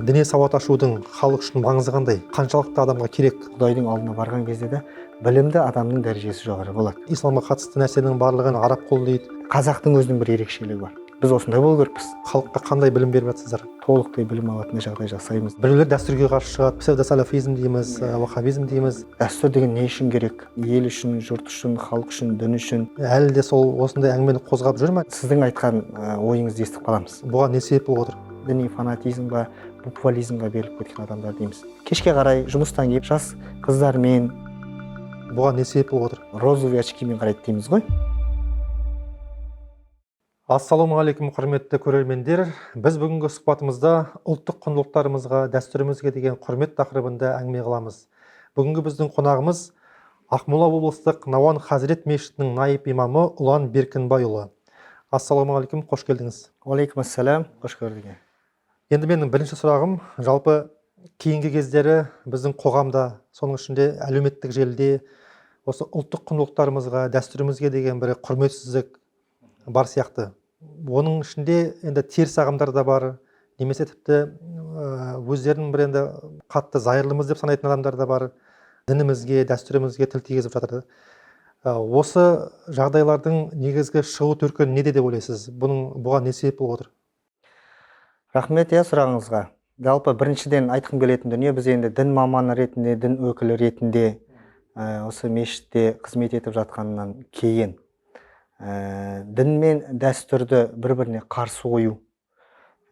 Діни сауат ашудың халық үшін маңызы қандай, қаншалықты адамға керек? Құдайдың алдына барған кезде де білімді адамның дәрежесі жоғары болады. Исламға қатысты нәрсенің барлығын араб қолы дейді. Қазақтың өзінің бір ерекшелігі бар, біз осындай болу керекпіз. Халыққа қандай білім беріп жатсыздар? Толықтай білім алатындай жағдай жасаймыз. Біреулер дәстүрге қарсы шығады, псевдосалафизм дейміз, ваххабизм дейміз. Дәстүр деген не үшін керек? Ел үшін, жұрт үшін, халық үшін, дін үшін. Әлі де сол осындай әңгімені қозғап жүр ме? Сіздің айтқан ойыңызды естіп қаламыз. Бұған не себеп болып отыр? Діни фанатизмға, буквализмға беріліп кеткен адамдар дейміз. Кешке қарай жұмыстан келіп жас қыздармен. Бұған не себеп болып отыр? Розовый очкимен қарайды дейміз ғой. Ассалаумағалейкум, құрметті көрермендер! Біз бүгінгі сұхбатымызда ұлттық құндылықтарымызға, дәстүрімізге деген құрмет тақырыбында әңгіме қыламыз. Бүгінгі біздің қонағымыз — Ақмола облыстық Науан хазірет мешітінің наиб имамы Ұлан Беркінбайұлы. Ассалаумағалейкум, қош келдіңіз! Уағалейкум ассалам, қош көрдік. Енді менің бірінші сұрағым: жалпы кейінгі кездері біздің қоғамда, соның ішінде әлеуметтік желіде осы ұлттық құндылықтарымызға, дәстүрімізге деген бір құрметсіздік бар сияқты. Оның ішінде енді теріс ағымдар да бар немесе тіпті өздерін бір енді қатты зайырлымыз деп санайтын адамдар да бар, дінімізге, дәстүрімізге тіл тигізіп жатыр. Осы жағдайлардың негізгі шығу төркіні неде деп ойлайсыз? Бұған не себеп болып отыр? Рахмет, иә, сұрағыңызға. Жалпы біріншіден айтқым келетін дүние: біз енді дін маманы ретінде, дін өкілі ретінде осы мешітте қызмет етіп жатқаннан кейін дін мен дәстүрді бір біріне қарсы қою,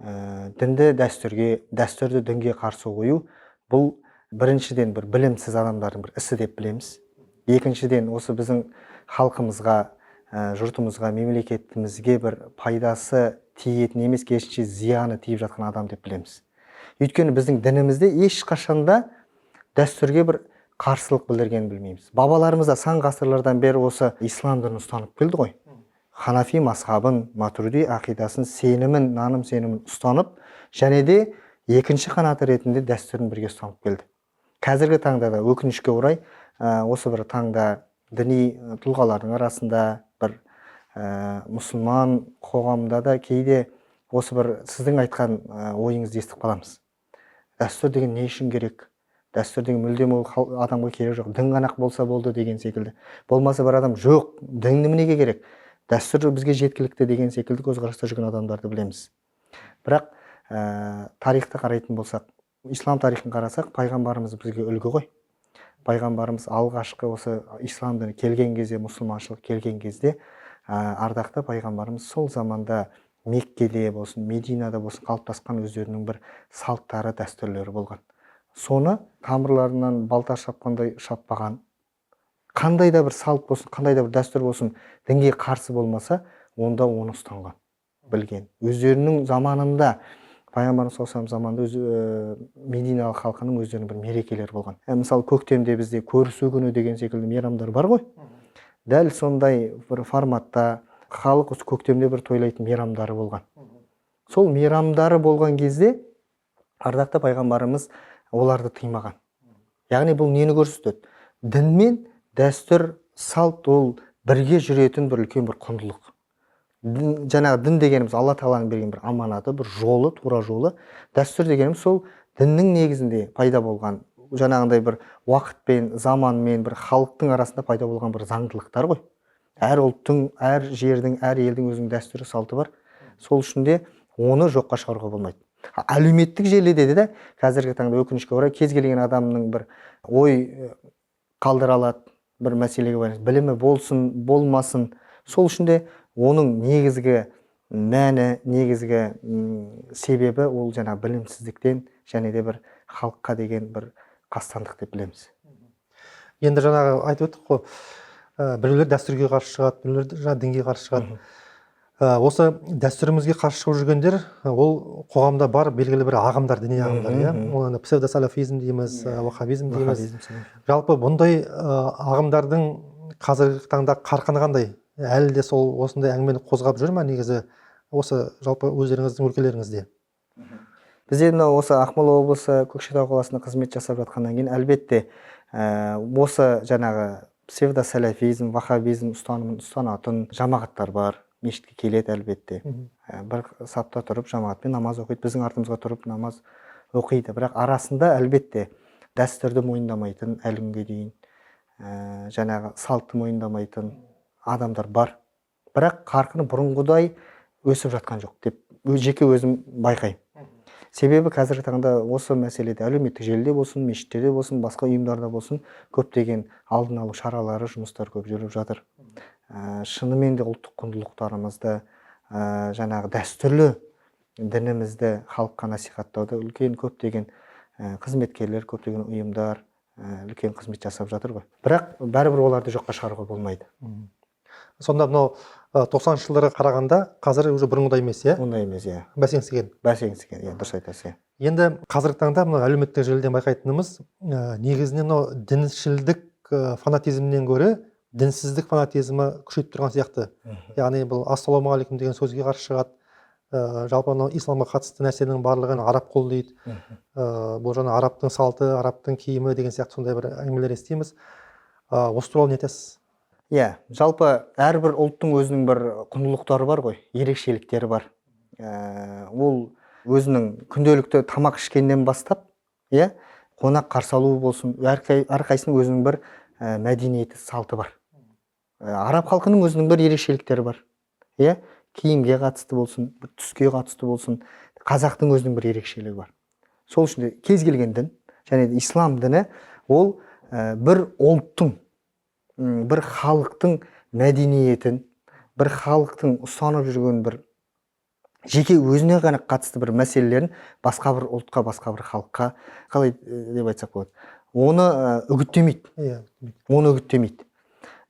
дінді дәстүрге, дәстүрді дінге қарсы қою — бұл біріншіден бір білімсіз адамдардың бір ісі деп білеміз. Екіншіден, осы біздің халқымызға, жұртымызға, мемлекетімізге бір пайдасы тиетін емес, керісінше зияны тиіп жатқан адам деп білеміз. Өйткені біздің дінімізде ешқашанда дәстүрге бір қарсылық білдіргенін білмейміз. Бабаларымыз да сан ғасырлардан бері осы ислам дінін ұстанып келді ғой. Ханафи мазхабын, матуриди ақидасын, сенімін, наным сенімін ұстанып және де екінші қанаты ретінде дәстүрін бірге ұстанып келді. Қазіргі таңда да, өкінішке орай, осы бір таңда діни тұлғалардың арасында, бір мұсылман қоғамында да кейде осы бір сіздің айтқан ойыңызды естіп қаламыз. Дәстүр деген не үшін керек? Дәстүр деген мүлдем ол адамға керек жоқ, дін ғана ақ болса болды деген секілді. Болмаса бір адам: «Жоқ, дін неменеге керек, дәстүр бізге жеткілікті» деген секілді көзқараста жүрген адамдарды білеміз. Бірақ тарихты қарайтын болсақ, ислам тарихын қарасақ, пайғамбарымыз бізге үлгі ғой. Пайғамбарымыз алғашқы осы ислам діні келген кезде, мұсылманшылық келген кезде, ардақты пайғамбарымыз сол заманда Меккеде болсын, Мединада болсын қалыптасқан өздерінің бір салттары, дәстүрлері болған. Соны тамырларынан балта шапқандай шаппаған. Қандай да бір салт болсын, қандай да бір дәстүр болсын, дінге қарсы болмаса, онда оны ұстанған, білген. Өздерінің заманында, пайғамбарымыз саллаллаху алейхи заманында өзі мединалық халқының өздерінің бір мерекелері болған. Мысалы, көктемде бізде көрісу күні деген секілді мейрамдар бар ғой. Дәл сондай бір форматта халық осы көктемде бір тойлайтын мейрамдары болған. Сол мейрамдары болған кезде ардақты пайғамбарымыз оларды тыймаған. Яғни бұл нені көрсетеді? Дін мен дәстүр, салт ол бірге жүретін бір үлкен бір құндылық. Дін, жаңағы дін дегеніміз — Алла тағаланың берген бір аманаты, бір жолы, тура жолы. Дәстүр дегеніміз — сол діннің негізінде пайда болған, жаңағындай бір уақытпен, заманмен, бір халықтың арасында пайда болған бір заңдылықтар ғой. Әр ұлттың, әр жердің, әр елдің өзінің дәстүрі, салты бар. Сол үшін де оны жоққа шығаруға болмайды. Әлеуметтік желіде де қазіргі таңда, өкінішке орай, кез келген адамның бір ой қалдыра алады бір мәселеге байланысты, білімі болсын, болмасын. Сол үшін де оның негізгі мәні, негізгі себебі ол жаңағы білімсіздіктен және де бір халыққа деген бір қастандық деп білеміз. Енді жаңағы айтып өттік қой, біреулер дәстүрге қарсы шығады, біреулер жаңағы дінге қарсы шығады. Осы дәстүрімізге қарсы шығып жүргендер ол қоғамда бар белгілі бір ағымдар, діни ағымдар, иә. Ол енді псевдосалафизм дейміз, ваххабизм дейміз. Жалпы бұндай ағымдардың қазіргі таңда қарқыны қандай? Әлі де сол осындай әңгімені қозғап жүр ма негізі осы жалпы өздеріңіздің өлкелеріңізде? Бізде мынау осы Ақмола облысы, Көкшетау қаласында қызмет жасап жатқаннан кейін, әлбетте, осы жаңағы псевдосалафизм, ваххабизм ұстанымын ұстанатын жамағаттар бар, мешітке келеді, әлбетте. Бір сапта тұрып жамағатпен намаз оқиды, біздің артымызға тұрып намаз Оқиды, бірақ арасында әлбетте дәстүрді мойындамайтын, әлі күнге дейін жаңағы салтты мойындамайтын адамдар бар. Бірақ қарқыны бұрынғыдай өсіп жатқан жоқ деп жеке өзім байқаймын. Себебі қазіргі таңда осы мәселеде әлеуметтік желіде болсын, мешіттерде болсын, басқа ұйымдарда болсын, көптеген алдын алу шаралары, жұмыстар көп жүріп жатыр. Шынымен де ұлттық құндылықтарымызды, жаңағы дәстүрлі дінімізді халыққа насихаттауда үлкен көптеген қызметкерлер, көптеген ұйымдар үлкен қызмет жасап жатыр ғой. Бірақ бәрібір оларды жоққа шығаруға болмайды. Сонда мынау 90-шы жылдарға қарағанда қазір уже бұрынғыдай емес, иә? Ондай емес, иә. Бәсеңсіген. Бәсеңсіген, иә, дұрыс айтасыз, иә. Енді қазіргі таңда мына әлеуметтік желіден байқайтынымыз, негізінен мынау діншілдік фанатизмнен гөрі дінсіздік фанатизмі күшейіп тұрған сияқты. Яғни бұл ассалаумағалейкум деген сөзге қарсы шығады. Жалпы мынау исламға қатысты нәрсенің барлығын араб құл дейді. Бұл жаңа арабтың салты, арабтың киімі деген сияқты сондай бір әңгімелер естиміз. Осы туралы не айтасыз? Иә, жалпы әрбір ұлттың өзінің бір құндылықтары бар ғой, ерекшеліктері бар. Ол өзінің күнделікті тамақ ішкеннен бастап, иә, қонақ қарсы алуы болсын, әрқайсысының өзінің бір мәдениеті, салты бар. Араб халқының өзінің бір ерекшеліктері бар. Иә, киімге қатысты болсын, бір түске қатысты болсын, қазақтың өзінің бір ерекшелігі бар. Сол үшін де кез келген дін, және де ислам діні, ол бір ұлттың, бір халықтың мәдениетін, бір халықтың ұстанып жүрген бір жеке өзіне ғана қатысты бір мәселелерін басқа бір ұлтқа, басқа бір халыққа қалай деп айтсақ болады, оны үгіттемейді. Иә. Оны үгіттемейді.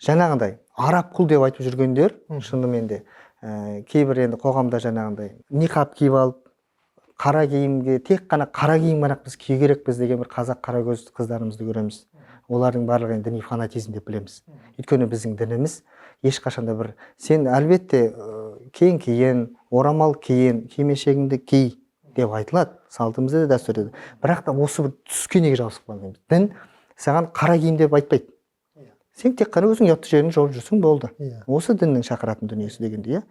Жаңағындай араб құл деп айтып жүргендер, шынымен де кейбір енді қоғамда жаңағындай ниқап киіп алып, қара киімге, тек қана қара киім ғана біз кию керекпіз деген бір қазақ қара көз қыздарымызды көреміз. Олардың барлығы енді діни фанатизм деп білеміз. Өйткені біздің дініміз ешқашанда бір сен әлбетте кең киін, орамал киін, кимешегіңді ки деп айтылады салтымызда да, дәстүрде де. Бірақ та осы бір түске неге жабысып қалған? Дін саған қара киім деп айтпайды. Сен тек қана өзің ұятты жерін жауып жүрсең болды. Осы діннің шақыратын дүниесі дегенде, иә.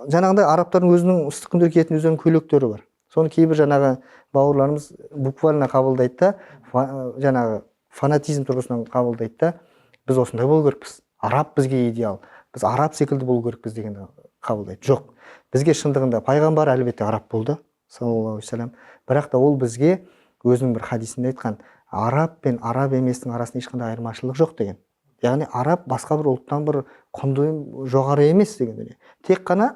Жаңағындай арабтардың өзінің ыстық күндері киетін өздерінің көйлектері бар. Соны кейбір жаңағы бауырларымыз буквально қабылдайды да, жаңағы фанатизм тұрғысынан қабылдайды да, біз осындай болу керекпіз, араб бізге идеал, біз араб секілді болу керекпіз дегенді қабылдайды. Жоқ, бізге шындығында пайғамбар әлбетте араб болды, саллаллаху алейхи уассалам, бірақ та ол бізге өзінің бір хадисінде айтқан, араб пен араб еместің арасында ешқандай айырмашылық жоқ деген. Яғни араб басқа бір ұлттан бір құнды жоғары емес деген дүние. Тек қана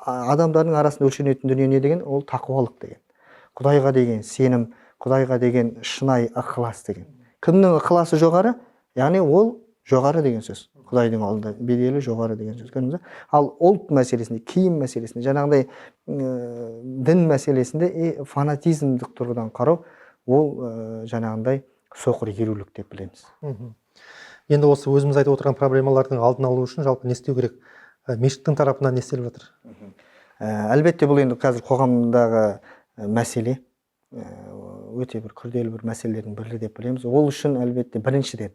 адамдардың арасында өлшенетін дүние не деген? Ол тақуалық деген. Құдайға деген сенім, Құдайға деген шынайы ықылас деген. Кімнің ықыласы жоғары? Яғни ол жоғары деген сөз. Құдайдың алдында беделі жоғары деген сөз. Көрдіңіз бе? Ал ұлт мәселесінде, киім мәселесінде, жаңағыдай дін мәселесінде фанатизмдік тұрғыдан қарау, ол жаңағындай соқыр ерулік деп білеміз. Енді осы өзіміз айтып отырған проблемалардың алдын алу үшін жалпы не істеу керек? Мешіттің тарапынан не істеліп жатыр? Әлбетте бұл енді қазір қоғамдағы мәселе, өте бір күрделі бір мәселелердің бірі деп білеміз. Ол үшін әлбетте біріншіден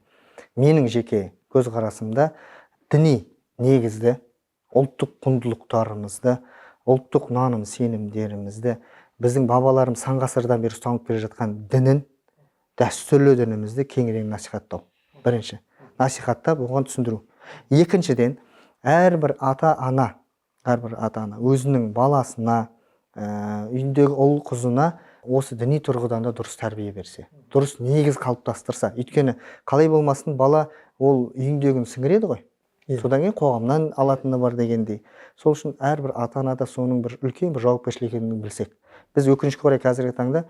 менің жеке көзқарасымда діни негізді ұлттық құндылықтарымызды, ұлттық наным сенімдерімізді, біздің бабаларымыз сан ғасырдан бері ұстанып келе жатқан дінін, дәстүрлі дінімізді кеңірек насихаттау. Бірінші, насихаттап оған түсіндіру. Екіншіден, әрбір ата-ана өзінің баласына, үйіндегі ұл қызына осы діни тұрғыдан да дұрыс тәрбие берсе, дұрыс негіз қалыптастырса. Өйткені қалай болмасын бала ол үйіндегіні сіңіреді ғой. Содан кейін қоғамнан алатыны бар дегендей. Сол үшін әрбір ата-ана да соның бір үлкен бір жауапкершілік екенін білсек. Біз өкінішке орай қазіргі таңда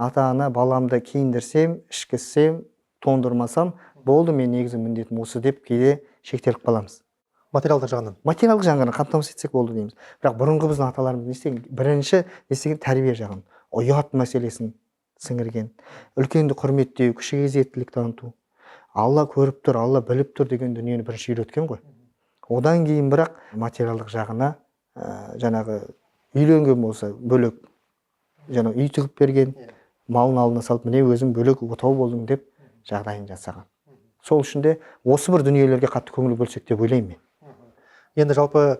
ата-ана баламды киіндірсем, ішкізсем, тондырмасам болды, мен негізгі міндетім осы деп кейде шектеліп қаламыз. Материалдық жағынан. Материалдық жағынан қамтамасыз етсек болды дейміз. Бірақ бұрынғы біздің аталарымыз не істеген? Бірінші не істеген? Тәрбие жағын, ұят мәселесін сіңірген. Үлкенді құрметтеу, кішіге ізеттілік таныту. Алла көріп тұр, Алла біліп тұр деген дүниені бірінші үйреткен ғой. Одан кейін бірақ материалдық жағына, жаңағы үйленген болса бөлек, жаңа үй тігіп берген, малын алдына салып, міне өзің бөлек отау болдың деп жағдайын жасаған. Сол үшін де осы бір дүниелерге қатты көңіл бөлсек деп ойлаймын мен. Енді жалпы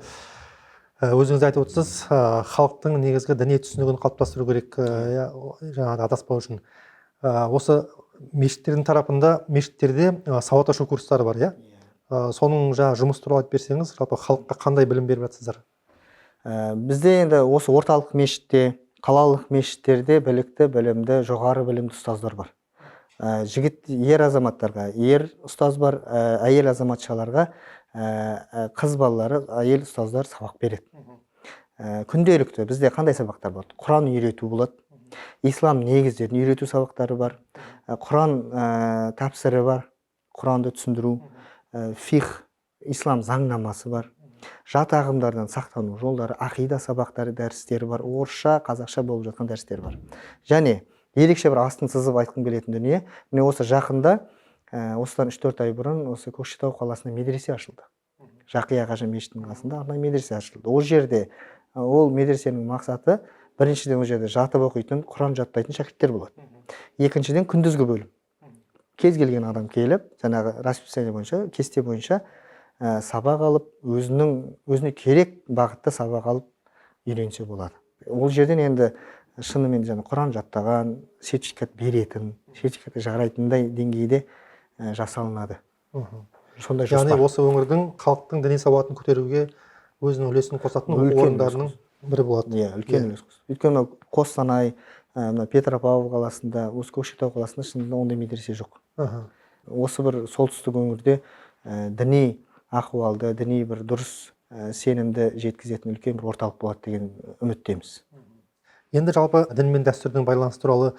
Өзіңіз айтып отырсыз, халықтың негізгі діни түсінігін қалыптастыру керек, иә, жаңағы адаспау үшін. Осы мешіттердің тарапында, мешіттерде сауат ашу курстары бар, иә? Соның жаңа жұмыс туралы айтып берсеңіз, жалпы халыққа қандай білім беріп жатсыздар? Бізде енді осы орталық мешітте, қалалық мешіттерде білікті, білімді, жоғары білімді ұстаздар бар. Жігіт, ер азаматтарға ер ұстаз бар, әйел азаматшаларға, қыз балалары, әйел ұстаздар сабақ береді. Күнделікті бізде қандай сабақтар болады? Құран үйрету болады, ислам негіздерін үйрету сабақтары бар, Құран тәпсірі бар, Құранды түсіндіру, фих, ислам заңнамасы бар, жат ағымдардан сақтану жолдары, ақида сабақтары, дәрістері бар, орысша, қазақша болып жатқан дәрістер бар. Және ерекше бір астын сызып айтқым келетін дүние, міне осы жақында, осыдан 3-4 ай бұрын осы Көкшетау қаласында медресе ашылды. Жақия қажы мешітінің қасында арнайы медресе ашылды. Ол жерде, ол медресенің мақсаты, біріншіден, ол жерде жатып оқитын, Құран жаттайтын шәкірттер болады. Екіншіден, күндізгі бөлім. Кез келген адам келіп, жаңағы расписание бойынша, кесте бойынша, сабақ алып, өзіне керек бағытта сабақ алып үйренсе болады. Ол жерден енді шынымен жаңа Құран жаттаған, сертификат беретін, сертификат жарайтындай деңгейде жасалынады. Сондай Яғни жоспар. осы өңірдің халықтың діни сауатын көтеруге өзінің үлесін қосатын Үлкен үлес орындарының бірі болады. Иә, үлкен үлес қосады. Өйткені мынау Қостанай, мына Петропавл қаласында, осы Көкшетау қаласында шынында ондай медресе жоқ. Осы бір солтүстік өңірде діни ахуалды, діни бір дұрыс, сенімді жеткізетін үлкен бір орталық болады деген үміттеміз. Енді жалпы дін мен дәстүрдің байланысы туралы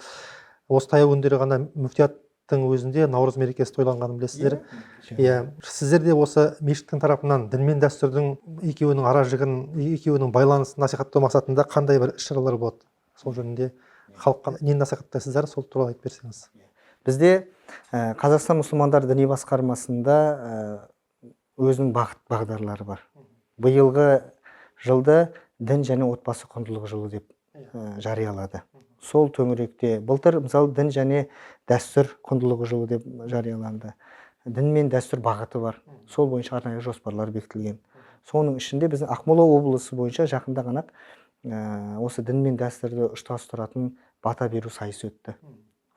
осы таяу күндері ғана мүфтияттың өзінде Наурыз мерекесі тойланғанын білесіздер. Иә, сіздер де осы мешіттің тарапынан дін мен дәстүрдің екеуінің ара жігін, екеуінің байланысын насихаттау мақсатында қандай бір іс-шаралар болады? Сол жөнінде халыққа нені насихаттайсыздар, сол туралы айтып берсеңіз. Бізде Қазақстан мұсылмандар діни басқармасында өзінің бағыт бағдарлары бар. Биылғы жылды дін және отбасы құндылығы жылы деп жариялады. Сол төңіректе былтыр мысалы дін және дәстүр құндылығы жылы деп жарияланды. Дін мен дәстүр бағыты бар. Сол бойынша арнайы жоспарлар бекітілген. Соның ішінде біздің Ақмола облысы бойынша жақында ғана осы дін мен дәстүрді ұштастыратын бата беру сайысы өтті.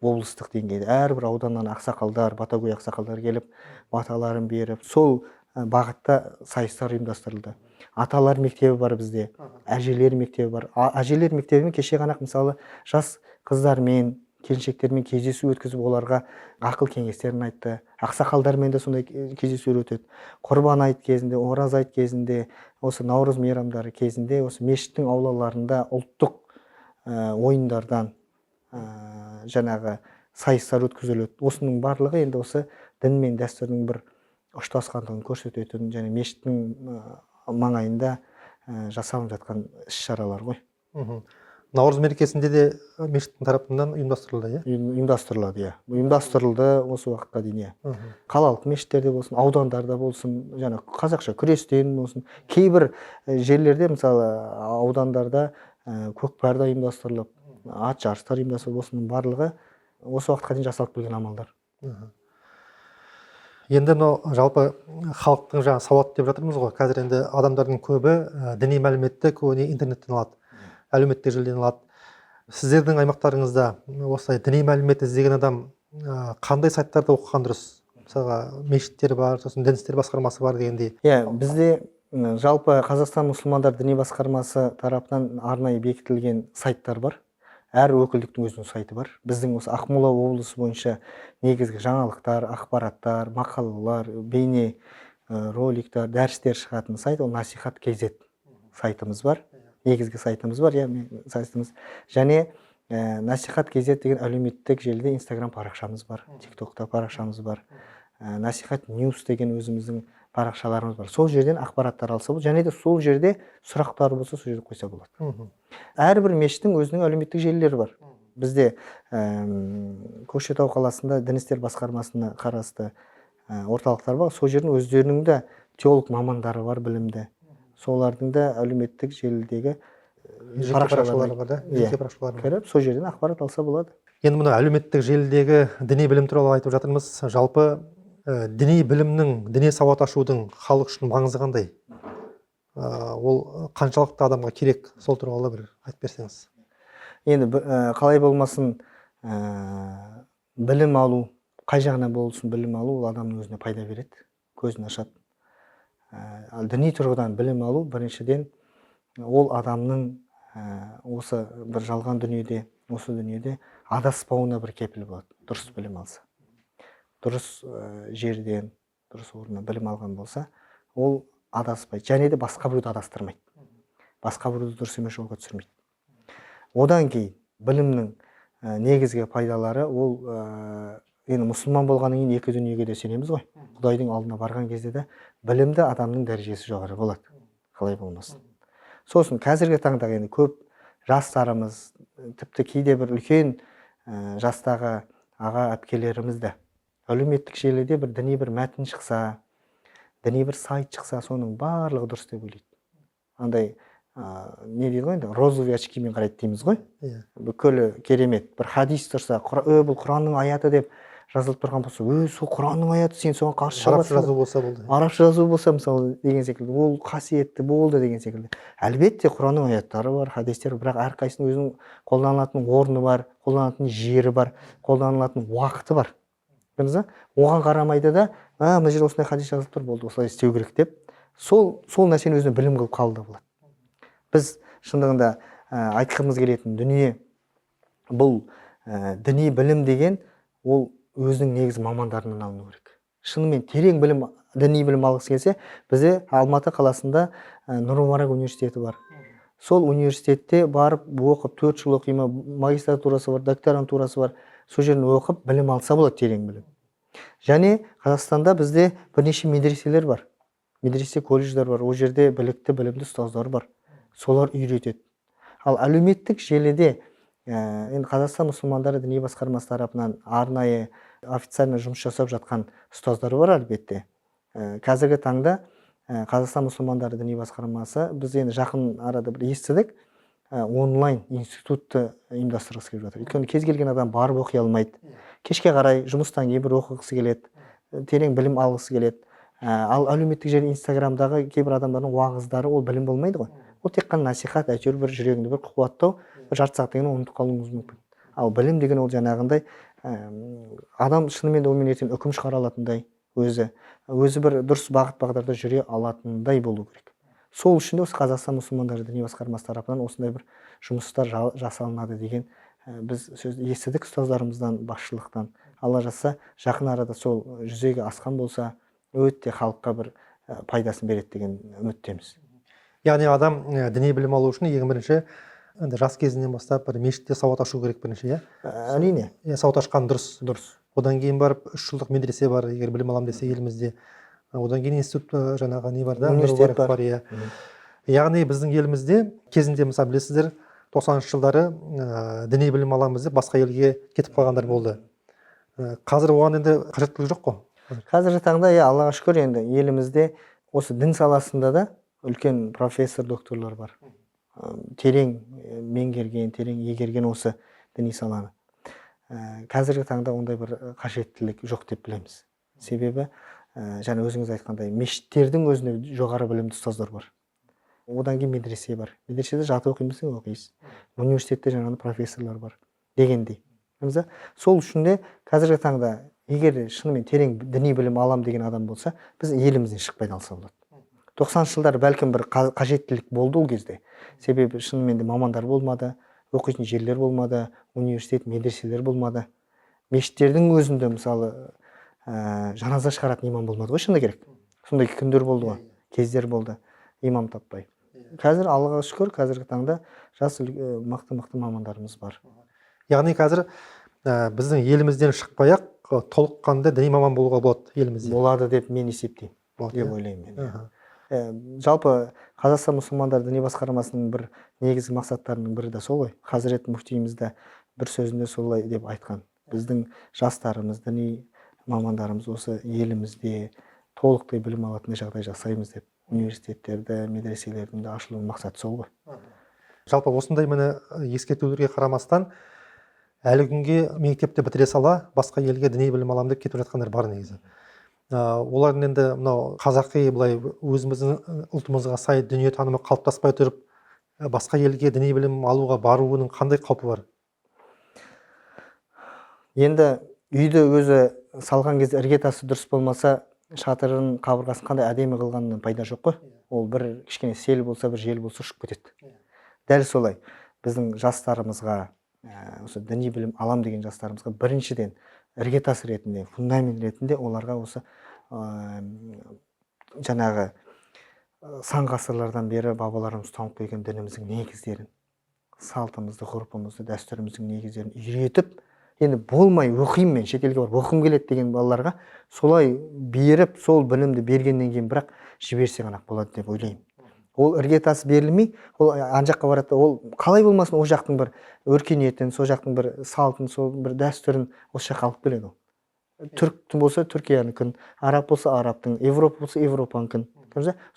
Облыстық деңгейде әрбір ауданнан ақсақалдар, батагөй ақсақалдар келіп, баталарын беріп, сол бағытта сайыстар ұйымдастырылды. Аталар мектебі бар бізде, әжелер мектебі бар. Әжелер мектебімен кеше ғана мысалы жас қыздармен, келіншектермен кездесу өткізіп, оларға ақыл кеңестерін айтты. Ақсақалдармен де сондай кездесулер өтеді. Құрбан айт кезінде, Ораза айт кезінде, осы Наурыз мейрамдары кезінде осы мешіттің аулаларында ұлттық ойындардан жаңағы сайыстар өткізіледі. Осының барлығы енді осы дін мен дәстүрдің бір ұштасқандығын көрсететін және мешіттің маңайында жасалынып жатқан іс-шаралар ғой. Наурыз мерекесінде де мешіттің тарапынан ұйымдастырылды, иә? Ұйымдастырылады, иә. Ұйымдастырылды осы уақытқа дейін, иә. Қалалық мешіттерде болсын, аудандарда болсын, жаңа қазақша күрестен болсын. Кейбір жерлерде, мысалы, аудандарда көкпар да ұйымдастырылып, ат жарыстар ұйымдастырылып, осының барлығы осы уақытқа дейін жасалып келген амалдар. Енді мынау жалпы халықтың жаңа сауат деп жатырмыз ғой. Қазір енді адамдардың көбі діни мәліметті көбіне интернеттен алады, әлеуметтік желіден алады. Сіздердің аймақтарыңызда осылай діни мәлімет іздеген адам қандай сайттарда оқыған дұрыс? Мысалға, мешіттер бар, сосын дін істері басқармасы бар дегендей. Иә, бізде жалпы Қазақстан мұсылмандар діни басқармасы тарапынан арнайы бекітілген сайттар бар. Әр өкілдіктің өзінің сайты бар. Біздің осы Ақмола облысы бойынша негізгі жаңалықтар, ақпараттар, мақалалар, бейне роликтер, дәрістер шығатын сайт ол Насихат kz сайтымыз бар. Негізгі сайтымыз бар, иә, сайтымыз. Және Насихат kz деген әлеуметтік желіде Инстаграм парақшамыз бар, ТикТокта парақшамыз бар. Насихат Ньюс деген өзіміздің парақшаларымыз бар. Сол жерден ақпараттар алса болады. Және де сол жерде сұрақтар болса, сол жерде қойса болады. Әрбір мешіттің өзінің әлеуметтік желілері бар. Бізде Көкшетау қаласында дін істер басқармасына қарасты орталықтар бар. Сол жердің өздерінің де теолог мамандары бар, білімді. Солардың да әлеуметтік желідегі Жеке парақшаларына парақшалары бар да? Иә. Жеке парақшалары бар. кіріп, сол жерден ақпарат алса болады. Енді мына әлеуметтік желідегі діни білім туралы айтып жатырмыз. Жалпы діни білімнің, діни сауат ашудың халық үшін маңызы қандай? Ол қаншалықты адамға керек, сол туралы бір айтып берсеңіз. Енді қалай болмасын, білім алу, қай жағынан болсын білім алу, ол адамның өзіне пайда береді, көзін ашады. Ал діни тұрғыдан білім алу біріншіден ол адамның осы бір жалған дүниеде, осы дүниеде адаспауына бір кепіл болады. Дұрыс білім алса, дұрыс жерден, дұрыс орнынан білім алған болса, ол адаспайды және де басқа біреуді адастырмайды, басқа біреуді дұрыс емес жолға түсірмейді. Одан кейін білімнің негізгі пайдалары ол, енді мұсылман болғаннан кейін екі дүниеге де сенеміз ғой. Құдайдың алдына барған кезде де білімді адамның дәрежесі жоғары болады, қалай болмасын. Сосын қазіргі таңда енді көп жастарымыз, тіпті кейде бір үлкен жастағы аға әпкелеріміз де әлеуметтік желіде бір діни бір мәтін шықса, діни бір сайт шықса, соның барлығы дұрыс деп ойлайды. Андай, не дейді ғой енді, розовый очкимен қарайды дейміз ғой. Бүкілі керемет. Бір хадис тұрса, бұл Құранның аяты деп жазылып тұрған болса, сол Құранның аяты, сен соған қарсы шығып Арабша жатсың ба? жазу болса болды. Арабша жазу болса, мысалы, деген секілді, ол қасиетті болды деген секілді. Әлбетте Құранның аяттары бар, хадистер, бірақ әрқайсысының өзінің қолданылатын орны бар, қолданылатын жері бар, қолданылатын уақыты бар. Көрдіңіз ба? Оған қарамайды да, мына жерде осындай хадис жазылып тұр, болды, осылай істеу керек деп, сол нәрсені өзіне білім қылып қабылдап алады. Біз шындығында, айтқымыз келетін дүние бұл, діни білім деген ол өзінің негізгі мамандарынан алыну керек. Шынымен терең білім, діни білім алғысы келсе, бізде Алматы қаласында, Нұр Мүбарак университеті бар. Сол университетте барып оқып, 4 жыл оқи ма, магистратурасы бар, докторантурасы бар, сол жерден оқып білім алса болады, терең білім. Және Қазақстанда бізде бірнеше медреселер бар, медресе колледждер бар, ол жерде білікті, білімді ұстаздар бар, солар үйретеді. Ал әлеуметтік желіде, енді Қазақстан мұсылмандары діни басқармасы тарапынан арнайы официально жұмыс жасап жатқан ұстаздар бар әлбетте. Қазіргі таңда, Қазақстан мұсылмандары діни басқармасы, біз енді жақын арада бір естідік, онлайн институтты ұйымдастырғысы келіп жатыр. Өйткені кез келген адам барып оқи алмайды. Кешке қарай жұмыстан кейін бір оқығысы келеді, терең білім алғысы келеді. Ал әлеуметтік желі, Инстаграмдағы кейбір адамдардың уағыздары ол білім болмайды ғой. Ол тек қана насихат, әйтеуір бір жүрегіңді бір қуаттау, бір жарты сағаттан кейін ұмытып қалуыңыз мүмкін. Ал білім деген ол жаңағындай, адам шынымен де онымен ертең үкім шығара алатындай, өзі бір дұрыс бағыт бағдарда жүре алатындай болу керек. Сол үшін де осы Қазақстан мұсылмандары діни басқармасы тарапынан осындай бір жұмыстар жасалынады деген, біз сөз естідік ұстаздарымыздан, басшылықтан. Алла жазса, жақын арада сол жүзеге асқан болса, өте халыққа бір, пайдасын береді деген үміттеміз. Яғни адам, діни білім алу үшін ең бірінші енді жас кезінен бастап бір мешітте сауат ашу керек бірінші, иә? Әрине. Иә, сауат ашқан дұрыс. Дұрыс. Одан кейін барып 3 жылдық медресе бар, егер білім аламын десе елімізде. Одан кейін институт, жаңағы не бар да, Университет Нұр Мүбарак бар. бар, иә. Яғни біздің елімізде кезінде, мысалы, білесіздер, тоқсаныншы жылдары, діни білім аламыз деп басқа елге кетіп қалғандар болды. Қазір оған енді қажеттілік жоқ қой. Қазіргі таңда, иә, Аллаға шүкір, енді елімізде осы дін саласында да үлкен профессор, докторлар бар. Терең меңгерген, терең игерген осы діни саланы. Қазіргі таңда ондай бір қажеттілік жоқ деп білеміз. Себебі, жаңа өзіңіз айтқандай, мешіттердің өзінде жоғары білімді ұстаздар бар. Одан кейін медресе бар. Медреседе жатып оқимын десең оқисыз. Университетте жаңағы профессорлар бар дегендей. Көрдіңіз ба? Сол үшін де қазіргі таңда егер шынымен терең діни білім алам деген адам болса, біз елімізден шықпай да алса болады. 90-шы жылдары бәлкім бір қажеттілік болды ол кезде. Себебі шынымен де мамандар болмады, оқитын жерлер болмады, университет, медреселер болмады. Мешіттердің өзінде мысалы, жаназа шығаратын имам болмады ғой, шыны керек. Сондай күндер болды ғой, кездер болды, имам таппай. Қазір Аллаға шүкір, қазіргі таңда жас мықты-мықты мамандарымыз бар. Яғни қазір, біздің елімізден шықпай-ақ, толыққанды діни маман болуға болады елімізде. Болады деп мен есептеймін, Болады, деп иә? ойлаймын мен. Жалпы Қазақстан мұсылмандар діни басқармасының бір негізгі мақсаттарының бірі де сол ғой. Хазірет мүфтиіміз де бір сөзінде солай деп айтқан. Біздің жастарымыз, діни мамандарымыз осы елімізде толықтай білім алатындай жағдай жасаймыз деп. Университеттерді, медреселердің де ашылуының мақсаты сол ғой. Жалпы осындай міне ескертулерге қарамастан әлі күнге мектепті бітіре сала басқа елге діни білім аламын деп кетіп жатқандар бар негізі. Олардың енді мынау қазақи былай өзіміздің ұлтымызға сай дүниетанымы қалыптаспай тұрып басқа елге діни білім алуға баруының қандай қаупі бар? Енді үйді өзі салған кезде іргетасы дұрыс болмаса, шатырын, қабырғасын қандай әдемі қылғаннан пайда жоқ қой. Ол бір кішкене сел болса, бір жел болса, ұшып кетеді. Дәл солай біздің жастарымызға, осы діни білім алам деген жастарымызға біріншіден іргетас ретінде, фундамент ретінде оларға осы жаңағы сан ғасырлардан бері бабаларымыз ұстанып келген дініміздің негіздерін, салтымызды, ғұрпымызды, дәстүріміздің негіздерін үйретіп, енді болмай оқимын, мен шетелге барып оқығым келеді деген балаларға солай беріп, сол білімді бергеннен кейін бірақ жіберсе ғана болады деп ойлаймын. Ол іргетас берілмей, ол ана жаққа барады, ол қалай болмасын ол жақтың бір өркениетін, сол жақтың бір салтын, сол бір дәстүрін осы жаққа алып келеді. Ол түріктің болса түркиянікін, араб болса арабтың, европа болса европанікін.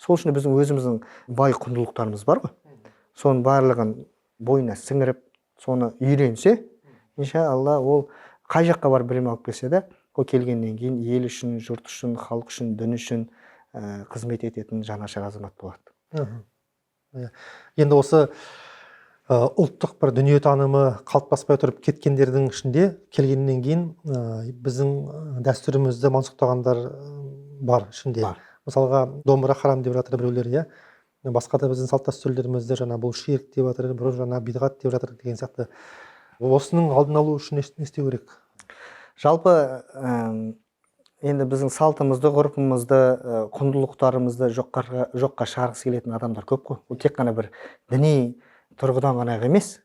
Сол үшін біздің өзіміздің бай құндылықтарымыз бар ғой, соның барлығын бойына сіңіріп, соны үйренсе, иншалла, ол қай жаққа барып білім алып келсе де, ол келгеннен кейін ел үшін, жұрт үшін, халық үшін, дін үшін қызмет ететін жанашыр азамат болады. Енді осы ұлттық бір дүниетанымы қалыптаспай тұрып кеткендердің ішінде келгеннен кейін біздің дәстүрімізді мансұқтағандар бар ішінде. Бар. Мысалға, домбыра харам деп жатыр біреулер, иә, басқа да біздің салт дәстүрлерімізді жаңа бұл ширк деп жатыр, біреу жаңа бидғат деп жатыр деген сияқты. Осының алдын алу үшін не істеу керек? Жалпы енді біздің салтымызды, ғұрпымызды, құндылықтарымызды жоққа шығарғысы келетін адамдар көп қой. Ол тек қана бір діни тұрғыдан ғана емес,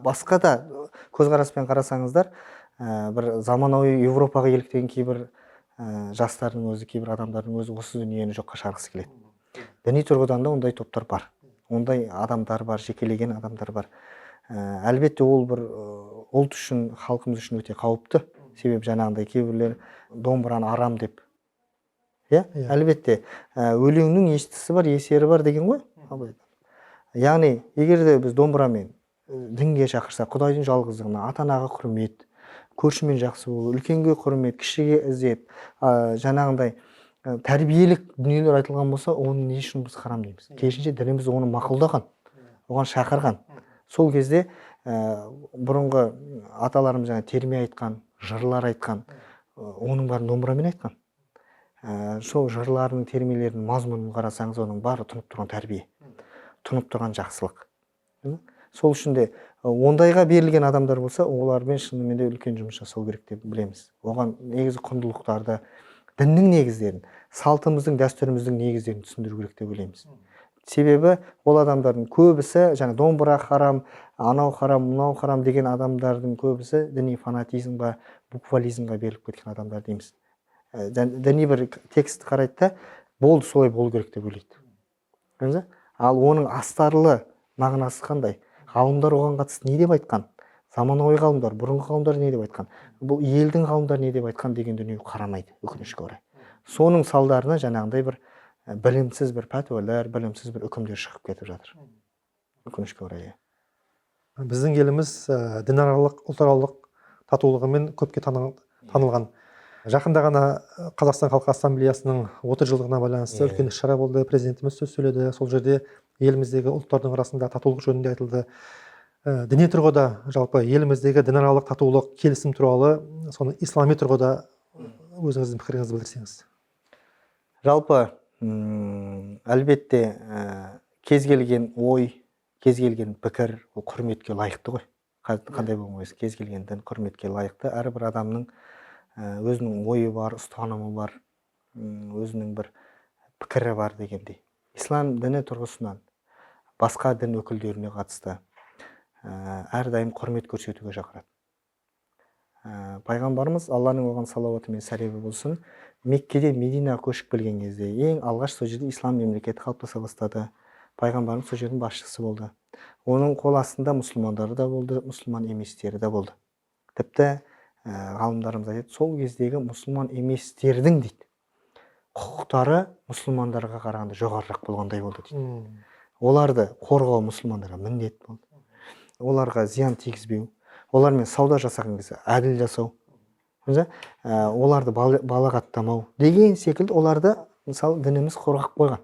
басқа да көзқараспен қарасаңыздар, бір заманауи Европаға еліктеген кейбір жастардың өзі, кейбір адамдардың өзі осы дүниені жоққа шығарғысы келеді. Діни тұрғыдан да ондай топтар бар, ондай адамдар бар, жекелеген адамдар бар. Әлбетте, ол бір ұлт үшін, халқымыз үшін өте қауіпті. Себебі жаңағындай кейбіреулер домбыраны арам деп, иә, әлбетте, өлеңнің естісі бар, есері бар деген ғой. Яғни егер де біз домбырамен дінге шақырсақ, құдайдың жалғыздығына, ата анаға құрмет, көршімен жақсы болу, үлкенге құрмет, кішіге ізет, жаңағындай тәрбиелік дүниелер айтылған болса, оны не үшін біз харам дейміз? Керісінше, дініміз оны мақұлдаған, оған шақырған. Сол кезде бұрынғы аталарымыз жаңа терме айтқан, жырлар айтқан, оның бәрін домбырамен айтқан. Сол жырлардың, термелердің мазмұнын қарасаңыз, оның бәрі тұнып тұрған тәрбие, тұнып тұрған жақсылық. Сол үшін де ондайға берілген адамдар болса, олармен шынымен де үлкен жұмыс жасау керек деп білеміз. Оған негізі құндылықтарды, діннің негіздерін, салтымыздың, дәстүріміздің негіздерін түсіндіру керек деп ойлаймыз. Себебі ол адамдардың көбісі жаңа домбыра харам, анау харам, мынау харам деген адамдардың көбісі діни фанатизмға, буквализмға беріліп кеткен адамдар дейміз. Діни бір текст қарайды да, болды, солай болу керек деп ойлайды. Көрдіңіз бе? Ал оның астарлы мағынасы қандай? Ғалымдар оған қатысты не деп айтқан? Заманауи ғалымдар, бұрынғы ғалымдар не деп айтқан? Бұл елдің ғалымдары не деп айтқан деген дүние қарамайды, өкінішке орай. Соның салдарынан жаңағындай бір білімсіз бір пәтуалар, білімсіз бір үкімдер шығып кетіп жатыр. Өкінішке орай. Біздің еліміз дінаралық, ұлтаралық татулығымен көпке танылған. Жақында ғана Қазақстан халқы ассамблеясының 30 жылдығына байланысты үлкен іс-шара болды. Президентіміз сөз сөйледі. Сол жерде еліміздегі ұлттардың арасында татулық жөнінде айтылды. Діни тұрғыда, жалпы еліміздегі дінаралық татулық, келісім туралы, соны ислами тұрғыда өзіңіздің пікіріңізді білдірсеңіз. Жалпы, әлбетте, кез келген ой, кез келген пікір ол құрметке лайықты ғой. Қандай болмасын, кез келген дін құрметке лайықты. Әрбір адамның өзінің ойы бар, ұстанымы бар, өзінің бір пікірі бар дегендей. Ислам діні тұрғысынан басқа дін өкілдеріне қатысты әрдайым құрмет көрсетуге шақырады. Пайғамбарымыз, Алланың оған салауаты мен сәлемі болсын, Меккеден Мединаға көшіп келген кезде ең алғаш сол жерде ислам мемлекеті қалыптаса бастады. Пайғамбарымыз сол жердің басшысы болды. Оның қол астында мұсылмандары да болды, мұсылман еместері де болды. Тіпті ғалымдарымыз айтады, сол кездегі мұсылман еместердің дейді құқықтары мұсылмандарға қарағанда жоғарырақ болғандай болды дейді. Оларды қорғау мұсылмандарға міндет болды. Оларға зиян тигізбеу, олармен сауда жасаған кезде әділ жасау. Көрдіңіз бе? Оларды балағаттамау деген секілді, оларды мысалы дініміз қорғап қойған.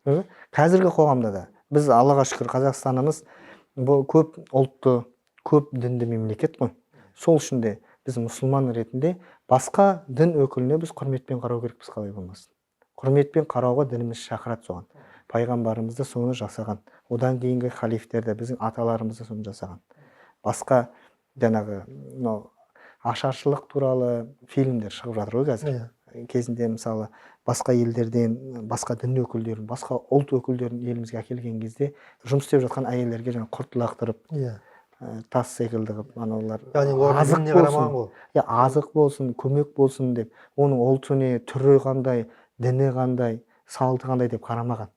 Көрдіңіз бе? Қазіргі қоғамда да біз, Аллаға шүкір, Қазақстанымыз бұл көп ұлтты, көп дінді мемлекет қой. Сол үшін де біз мұсылман ретінде басқа дін өкіліне біз құрметпен қарау керекпіз, қалай болмасын. Құрметпен қарауға дініміз шақырады соған. Пайғамбарымыз да соны жасаған. Одан кейінгі халифтер де, біздің аталарымыз да соны жасаған. Басқа жаңағы мынау ашаршылық туралы фильмдер шығып жатыр ғой қазір. Кезінде мысалы басқа елдерден басқа дін өкілдерін, басқа ұлт өкілдерін елімізге әкелген кезде жұмыс істеп жатқан әйелдерге жаңағы құрт лақтырып, тас секілді қылып анаулар, Яғни олардың азық дініне болсын, қарамаған ғой. Иә, азық болсын, көмек болсын деп, оның ұлты не, түрі қандай, діні қандай, салты қандай деп қарамаған.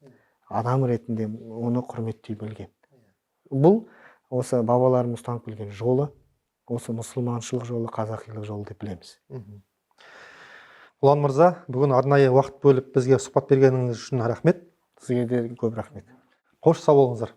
Адам ретінде оны құрметтей білген. Бұл осы бабаларымыз ұстанып келген жолы, осы мұсылманшылық жолы, қазақилық жолы деп білеміз. Ұлан мырза, бүгін арнайы уақыт бөліп бізге сұхбат бергеніңіз үшін рахмет. Сізге де көп рахмет. Қош, сау болыңыздар.